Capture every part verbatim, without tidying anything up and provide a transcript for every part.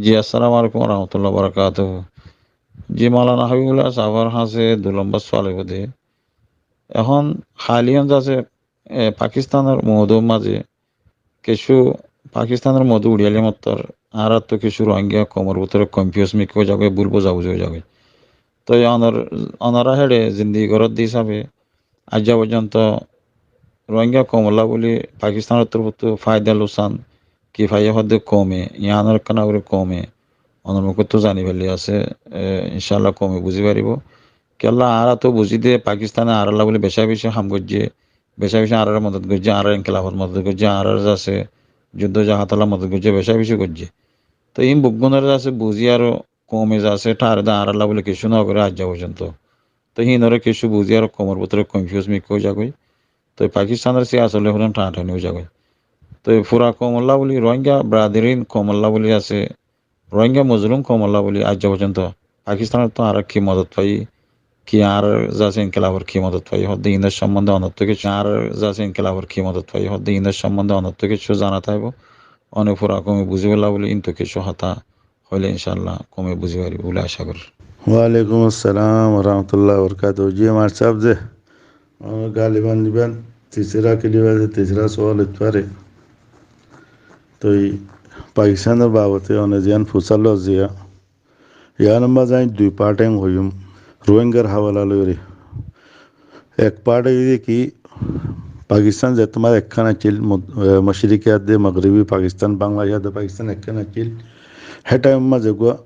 Ji, assalamu alaikum warahmatullahi wabarakatuhu. Ji, Maulana Habibullah sáfor hañsé dui lombor sual óibo de. Ehón háliyan zasé, e, Pakistanor moódor mazé kessú, Pakistanor moódu uçíyalé mottor añárattú kessú Rohingya koumor bútore confuse mikká ói zagói, búl buzabuzí ói zagói. Toi onor-, onora héçe zindigi goródde hísafe aijja foijjonto Rohingya koumolla bóli Pakistanor torfóttu faida luksán ki faiyé hoódde koume, yiánor ekkán uore koume onor mukóttu zani faillé asé, e, incállah koume buzí faribó. Kiyólla añára toó buzí de Pakistane añárálla bóli becá-becí ham goijjé, becá-becí añáráre modot goijjé, añárar enkilafot modot goijjé, añárar zasé juddó jahádolla modot goijjé, becá-becí goijjé. Toi iín beggúnore zasé buzí aró koume zasé tháre de añárálla bóli kessú nogoré aijja foijjonto. Toi híinore kessú buzí aró koumor bútore confuse mikká ói zagói. Toi Pakistanor siyasot loi hono thánathani ói zagói. Toi fura koumolla bóli Rohingya bradarin koumolla bóli asé, Rohingya mozlum koumolla bóli aijja foijjonto Pakistanottú añára ki modot faiyí, ki añárar zasé enkilafor ki modot faiyí hoódde iínor sombonde onottú kessú, añárar zasé enkilafor ki modot faiyí hoódde iínor sombonde onottú kessú zana táibo. One fura koume buzíbolla bóli iíntu kessú hotá hoilé incállah koume buzí faribó bóli acá gorí. Walaikum assalam warahmatullahi wabarakatuhu. Ji, Mar sáb ze, onor galiban iban tisra kiliba ze tisra sual óit fare. Toi Pakistanor babote one ziyán fusál loiziya, yiánor mazé añí dui part eng hoiyúm, Rohingyar háwala loiyóre. Ek part óiye ki, Pakistan zettót mazé ekkán accíl, mo-, e, mocriki adde, mogribi Pakistan, Bangladec adde Pakistan ekkán accíl. Hé thaimor mazé eggúa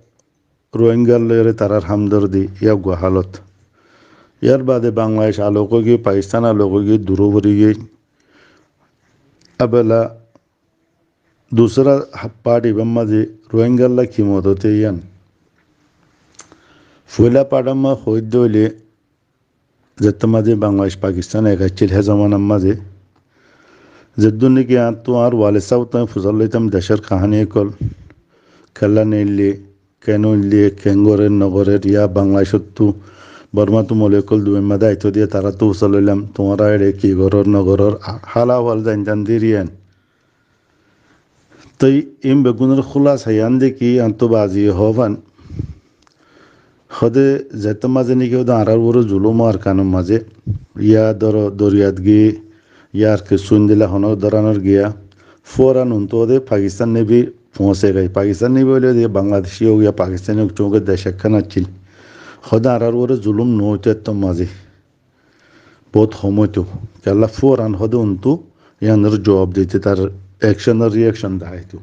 Rohingyar loiyóre tarár hamdordi, yá eggúa hálot. Yár bade Bangladec alok ói giyói, Pakistan alok ói giyói, duró fori giyói. Ebela dusra ha-, part ibar mazé Rohingyalla ki modot yián. Foila part or mazé hoóidde óile, zettót mazé Bangladec Pakistan ek accíl hé zomanar mazé, zeddúr niki añáttu añár walid sábottú añí fusár loitam decór kahani ókkol, kiyólla neille, ken óille, ken gorér nogorér, yá Bangladecottú Bormattú moloi ókkol Dubair mazé aitó diya, taráttu fusár loilam, tuáñra eçe ki gorór nogorór, a-, hál ahwal zaintam de yián. Toi iín beggúnor kúlasa yián de ki, añáttu bazi hoófan. Hóde zettót mazé niki hóde añárar uore zulúm Arkanor mazé, yá dóro doriyat giyé, yá ar kessú endilla honó dóranor giya, fóran untú hóde Pakistan Nebi foóñse giyé. Pakistan Nebi óile de Bangladeci ók yá Pakistani ók, cúñke dec ekkán accíl. Hóde añárar uore zulúm no óito ettór mazé. Bout hom óito. Kiyólla fóran hóde untú yiánor zuab dito, tar action or reaction daháito.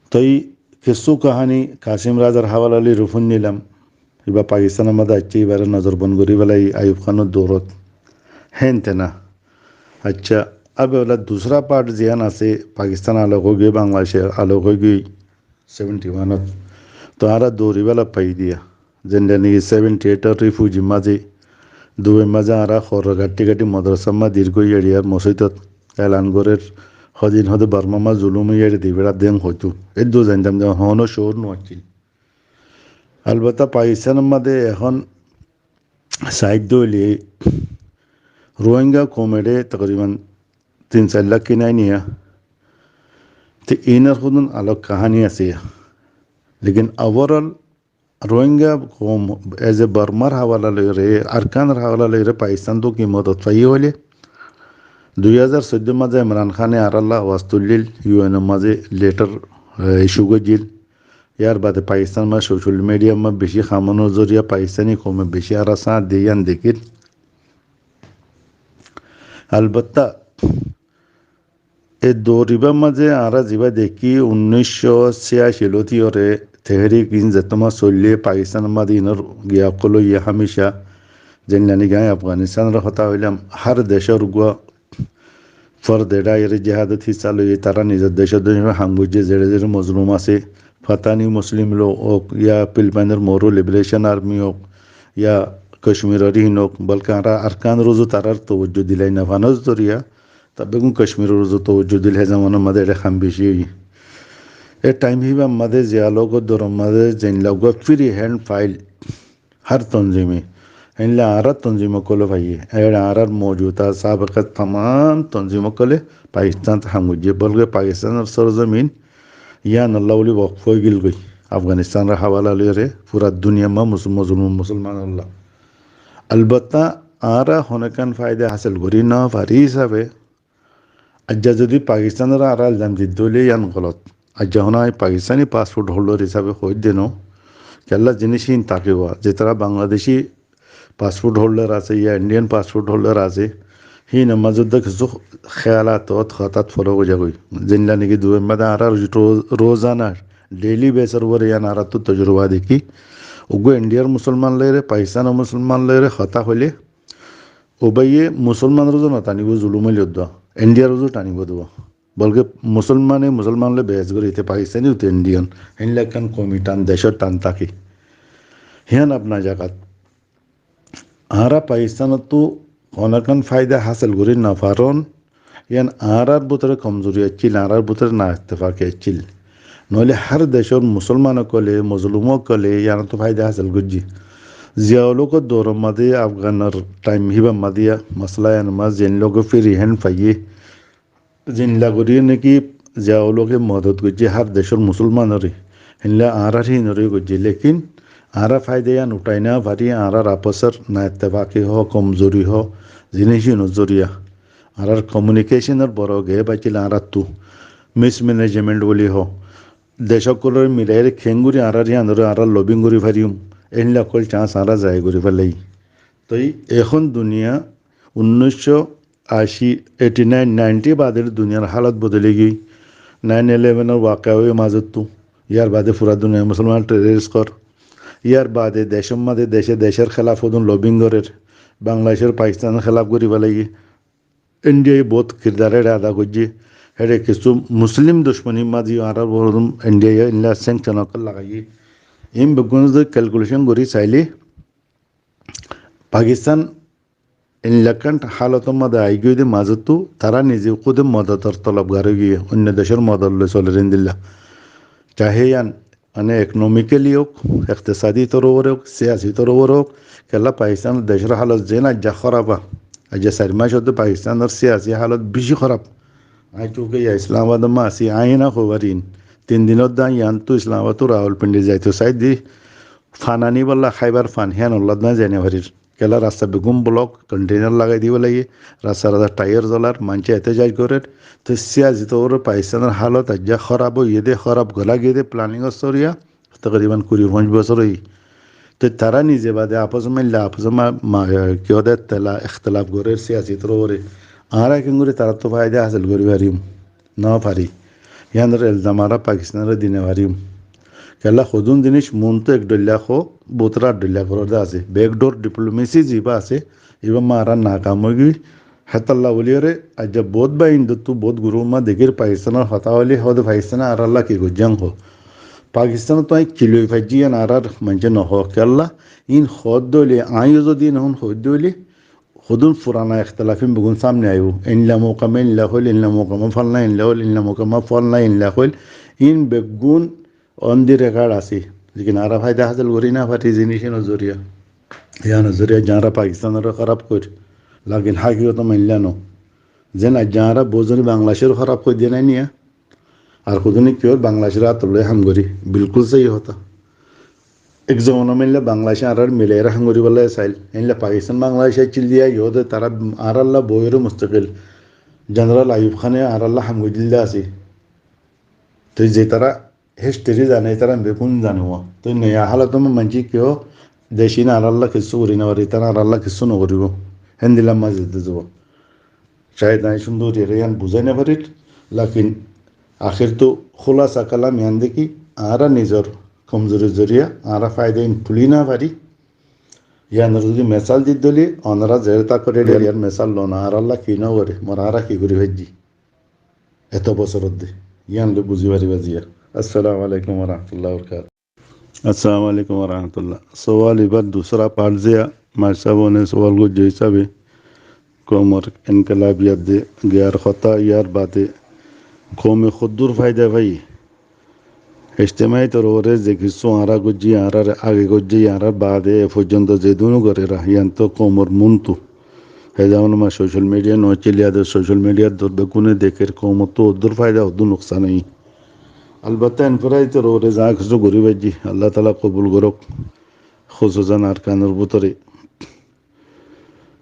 Toi kessú kahani Kasim Razar háwala loi fúinnilam. Ibá Pakistanor mazé aiccé, ibáre nozor bon gorí félai Ayub Khanor dourot. Hénte na. Accá, abe óla dusra part ziyán asé, Pakistan alok ói giyói, Bangladec alok ói giyói, seventy one ot. Toi añára douri bela fai diya. Zendilla niki seventy eight or refugee mazé, Dubai mazé añára horor gaththi gaththi modrasa mazé dirgó yeri ar mosóidot elan gorér, hodin hode Borma mazé zulum yeri dibe ar deng hoitu. Eddu zaindam de hono shor no accíl. Albatta Pakistan mazé ehón saidde óile Rohingya koumere takriban tin sair lak kinai niya. Te inor hudun alok kahani asé. Lekin overall Rohingya koum, as a Bormar háwala loiyóre, Arkanor háwala loiyóre Pakistan tu ki modot faiyé hoile, dui házar soiddó mazé Imran Khane añáralla awaz tullíl, U N or mazé letter, eh, issue goijjíl. Yar bade Pakistan mazé social media mazé beci hamor zoriya Pakistani koume beci añára sáñt de yián dekír. Albatta, e dour ibár mazé añára zibá dekí, unníc cót ciyaci lóti yóre Tehrik Inzamam soillé Pakistan mazé inor giya ókkol óiye hámica, zendilla niki añí Afganistanor hotá hoilam, hár decór uggúa forde dhaiyere jihadot hissá loiye, tará nizor decór dóilla ham goijjé, zere zere mozlum asé, Patani Muslim log ók, ya Philippine or Moro Liberation Army ók, ya Kashmir or iín ók, bolke añára Arkan ruzu tarár towajju dilai no fanar zoriya, Tabbe gún Kashmir or uzu towajju dil, hé zomanar mazé ere ham beci óiye. E thaim híbar mazé ziya logor dour or mazé zendilla uggúa free hand file hár tonzime, héndilla añárar tonzim ókkole faiyé. Ere añárar moujuda sabek tamam tonzim ókkole Pakistan ot ham goijjé, bolke Pakistan or sorzomin Yíanolla bóli wokf óigilgói. Afganistánor háwala loiyóre fura duniyar mazé mus-, mozlum musolmanolla. Albatta, añára honókkan faida hásil gorí nofarí hísabe, aijja zodi Pakistanore añára ilzam didde óile yían golot. Aijja honó añí Pakistani passport holder hísabe hoóidde no. Kiyólla ziníc híin tákibo. Zetará Bangladeshi passport holder asé, yá Indian passport holder asé, híinor mazé dé kissú kéyalat, hotát forok ói zagói. Zeilla niki Dubair mazé añárar ro-, rozana daily basis or uore yían añárattú tojuruba dekí. Uggwá Indiar musolman loiyóre, Pakistanor musolman loiyóre hotá hoilé, ó báiye musolmanore zó no tanibo, zulum óile uddúa, Indiare zó tanibo dé. Bolke musolmane musolman loi behes gorí, ite Pakistani, ite Indian. Héinla ekkán koumi than, decór than táke. Hían afna zagat. Añára Pakistanottú honókkan faida hásil gorí nofaron, yían añárar bútore komzuri accíl, añárar bútore naettefaki accíl. Noóile hár decór musolman ókkole, mozlum ókkole yíanottú faida hásil goijjé. Ziaul Hókor douror mazé, Afganor thaim híbar mazé yá, masala yíanor mazé zein loge free hand faiyé, zeilla gorí niki Ziaul Hóke modot goijjé hár decór musolmanoré, héinla añárar híinoré goijjé. Lekin añára faida yían uthái nofarí, añárar afosor naettefaki hoó, komzuri hoó, ziníc híinor zoriya. Añárar communication or boro gap accíl añárattú, mismanagement bóli hoó. Dec ókkolore milaiyóre keéngorí añárar yíanoré añára lobbying gorí fariyum, éilla ókkol chance añára zaya gorí félaiyi. Toi ehón duniya unnúiccó ací, eighty nine, ninety bader duniyar hálot bodoli giyói. Nine eleven or wakia óiye mazottú. Yar bade fura duniyar musolman terrorist hór. Yar bade decór mazé dece decór hélaf hodún lobbying gorér. Bangladecór, Pakistanor hélaf gorí félaiye. Indiaye bout kirdar éçe ada goijjé. Héçe kissú muslim ducmoni mazé yó añárar uore Indiaye éilla sanction ókkol lagaiyé. Iín beggún zodi calculation gorí sailé, Pakistan éilla ekkán hálotor mazé aigiyói dé mazottú tará nize kúde modotor tolobgar óigiyé, oinno decór modot loi soler endilla. Cahe yían mane economically ók, ektisadi torofore ók, siyasi torofore ók, kiyólla Pakistanor decór hálot zeén aijja hóraf, aijja sair mac ódde Pakistanor siyasi hálot beci hóraf. Añí tuke yá Islamabador mazé así, añí na hoibar iín. Tin din ódde añí yíanttú Islamabadtú Rawalpindi zaito saidde, fan anibálla, háibar fan, híanolla dé añí zai nofarir. Kiyólla rasta beggún block, container lagai dibo lage, rasta rasta tyre zolar, maincé ehtejaj gorér. Toi siyasi torofore Pakistanor hálot aijja hóraf óiye dé, hóraf gola giyé dé, planning or zoriya, tokriban kuri fañs bosór óiye. Toi tará nize bade afos or mailla afos or ma-, ma-, ki hoó dé, ittila-, ektilaf gorér siyasi torofore. Añára keéngorí taráttu faida hásil gorí fariyum? Nofarí. Yíanor elzam añára Pakistanore di nofariyum. Kiyólla hodún ziníc muúntu ek dhoilla hoó, bútore ar dhoilla gorór dé asé. Backdoor diplomacy zibá asé, ibá añára nakam óigiyói. Hétolla bóliyoré aijja bout bái Indóttu bout gurúf mazé dekír Pakistanor hotá hoilé hoó dé Pakistane añárálla ki goijjé hoó. Pakistanottú añí ki loi faijjí yían añárar maincé nohoó. Kiyólla iín hoódde óile, añí yó zodi iín ehón hoóidde óile, hodún furana ektilaf iín beggún sámne aibó. Éilla mokame éilla hoil, éilla mokame fálna éilla hoil, éilla mokame fálna éilla hoil. Iín beggún on the record asé. Lekin añára faida hásil gorí nofarí ziníc iínor zoriya. Yíanor zoriya aijja añára Pakistanore hóraf hoir. Lekin hákikot ot éilla no. Zeén aijja añára bout zone Bangladecóre hóraf hoiddé nái niya. Ar hodún ki hoór Bangladecóre átor loi ham gorí. Bilkúl sóiyi hotá. Ek zomana mailla Bangladece añárar milaiyóre ham goríbolla sail. Éilla Pakistan Bangladec accíl dé yó dé tará añárálla boiyóre mustakil General Ayub Khane añárálla ham goijjíl dé asé. Toi zetará history zane, tará beggún zane uá. Toi neya hálot or mazé maincé ki hoó, dec iín añárálla kissú gorí nofaré, tará añárálla kissú nogoríbo. Héndilla mazé zedde zaibo. Cáyed añí cúndor gorí yían buzái nofarir, lekin ahér tú húlasa kalam yían dé ki, añára nizor komzurir zoriya añára faida iín tulí nofarí. Yíanor zodi mesal didde óile, onorá zeré tákor éçe yían mesal lon, añárálla ki nogoré, mor añára ki gorí faijjí. Eto bosór ódde. Yían loi buzí faribá ziya. Assalamu alaikum wa rahmatullahi wa barakatuhu. Assalamu alaikum wa rahmatullah. Sowal ibár dusra part ziya, Mac sáb one sowal goijjé hísabe, koumor inkelab yíar de giyar hotá, yíar bade koume hoddúr faida faiyé. Ijtimai torofore ze kissú añára goijjí, añárar age goijjé, añárar bade e foijjonto zedún gorér, yíanto koumor muntu. Hé zaman ma social media no accíl, yíade social mediar dor beggúne dekér koumottú hoddúr faida, hoddúr nuksan óiye. Albatta, en fúra ítarar uore za kessú gorí faijjí, Allah taala kobul gorouk. Kúsusan Arkanor bútore.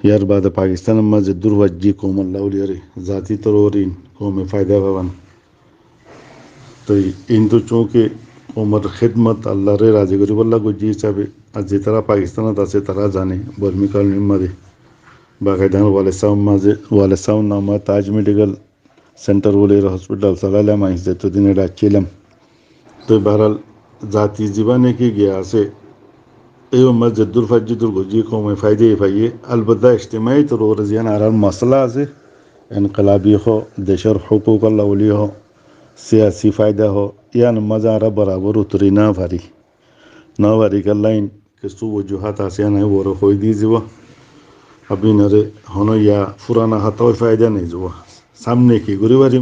Yar baade Pakistan or maze dur faijjí koum olla uliyore, zati tor uore koume faida faban. Toi intu cúnki koumor hédmot Allahré razi goríbolla goijjí hísabe, ar zetará Pakistanot asé tará zane, Bormi kolonir maze, bakaida Wale Saun maze, Wale Saun namor Taj Medical Center buli hospital solailam, añí zeto din ere accílam. Toi bahar hal, zati zibá niki giya asé, ei ummat zeddur faijjí dur goijjí, koume faida faiye. Albatta, ijtimai tor uore ziyan añárar masala asé, inkilabi ho, decor hukuk olla buli ho, siyasi faida ho, iyan maze añára borabor utori no fari. No fari kiyólla, kessú ojuhat asé, iyan añí uore hoi di zibo. Abinare hono ya furana hotá hoi faida no zibo. Samne ki gorí fari